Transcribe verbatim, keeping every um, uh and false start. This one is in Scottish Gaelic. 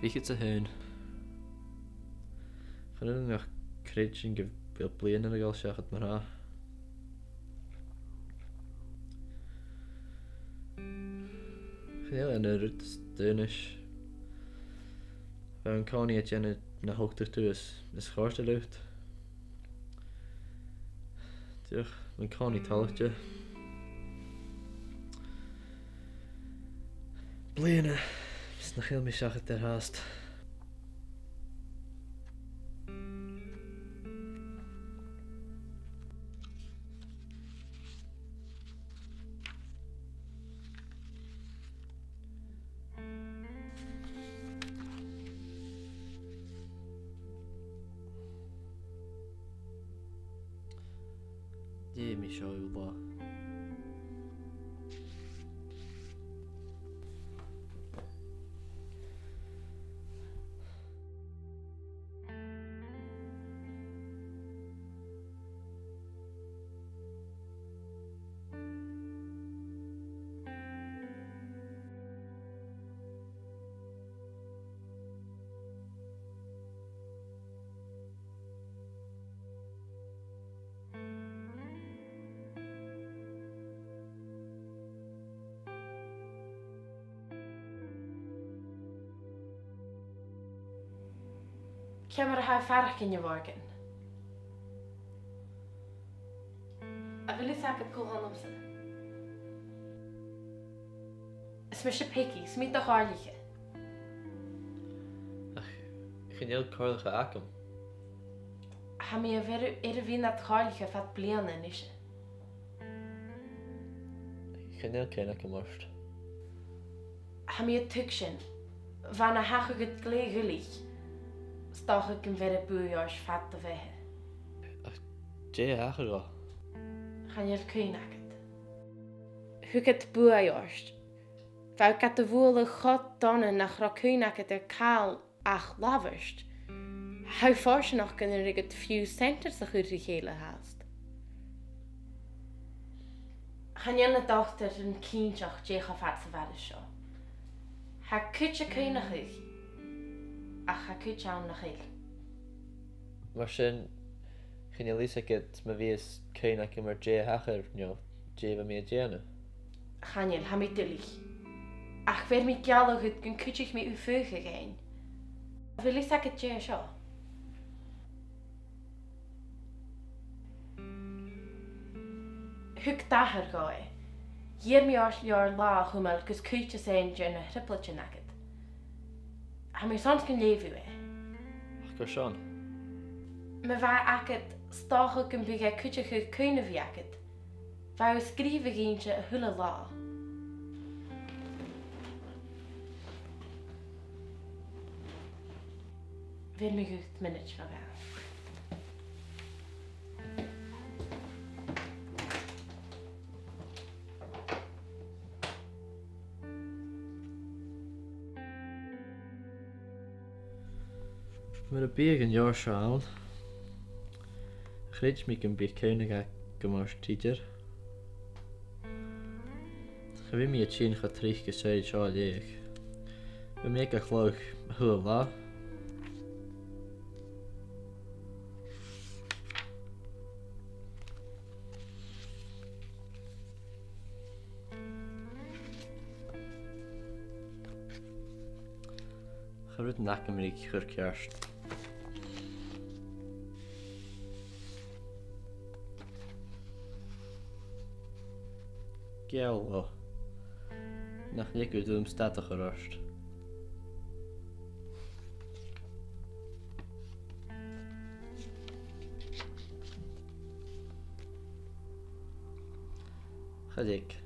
Fichead 's a h-aon. Chan eil mi ach a' creidsinn gu bheil bliadhna air a dhol seachad mar-thà. Chan eil e na rud as dona a-nis. Bha mi an-còmhnaidh a' dèanamh na thogras tu is, is chòrd e riut. Dìreach, bha mi an-còmhnaidh toilichte. Bliadhna, is nach eil mi seachad air fhathast. Dè mi seo ùr. Ciamar a tha thu a' faireachdainn, a Mhòrgain? A bheil fhios agad cò th' annamsa? Is mise Peigi, 's mi do chomhairliche. Ach chan eil comhairliche agam. Tha mi air a bhith, air a bhith nad chomhairliche fad bliadhna a-nise. Chan eil cuimhne agam ort. Tha mi a' tuigsinn, bha na thachair dhut glè ghuilich, 's dòcha gum b' fheàrr buaidh ort fad do bheatha. Ach dè thachair dhomh? Chan eil cuimhne agad. Thug iad buaidh ort. Bha thu gad bhualadh cho dona nach robh cuimhne agad air càil ach labhairt. Tha thu fortanach gun do rinn iad fiù 's sentence a chur ri chèile fhathast. Chan eil na dotairean cinnteach dè cho fada 's a bheireas seo. Tha cuid a' cuimhneachadh, ach tha cuid ann nach eil. Mar sin, chan eil fhios agad ma bhios cuimhne agam air dè a thachair, no dè bha mi a' dèanamh? Chan eil, tha mi duilich. Ach bheir mi gealladh dhut gun cuidich mi thu faochadh fhèin. A bheil fhios agad dè seo? Thug d' athair dhomh e. Dh'iarr mi ort leabhar-latha a chumail gus cuidhteas fhaighinn air na trioblaidean agad. Tha mi airson gun leugh thu e. Ach carson? Ma bha e agad, 's dòcha gum biodh e a' cuideachadh cuimhne a bhith agad. Bha thu a' sgrìobhadh innte a h-uile latha. Bheir mi dhut mionaid no dhà. Mura biodh an leabhar seo ann, chreid mi gum biodh cuimhne agam ort idir. Cha bhi mi a' tighinn cho tric gus an seo a leughadh. Bidh mi aig a' chladh a h-uile latha. Cha robh rudan agam ri chur ceart. Geall dhomh. Nach leigeadh tu dhomh stad a chur ort. Cha leig.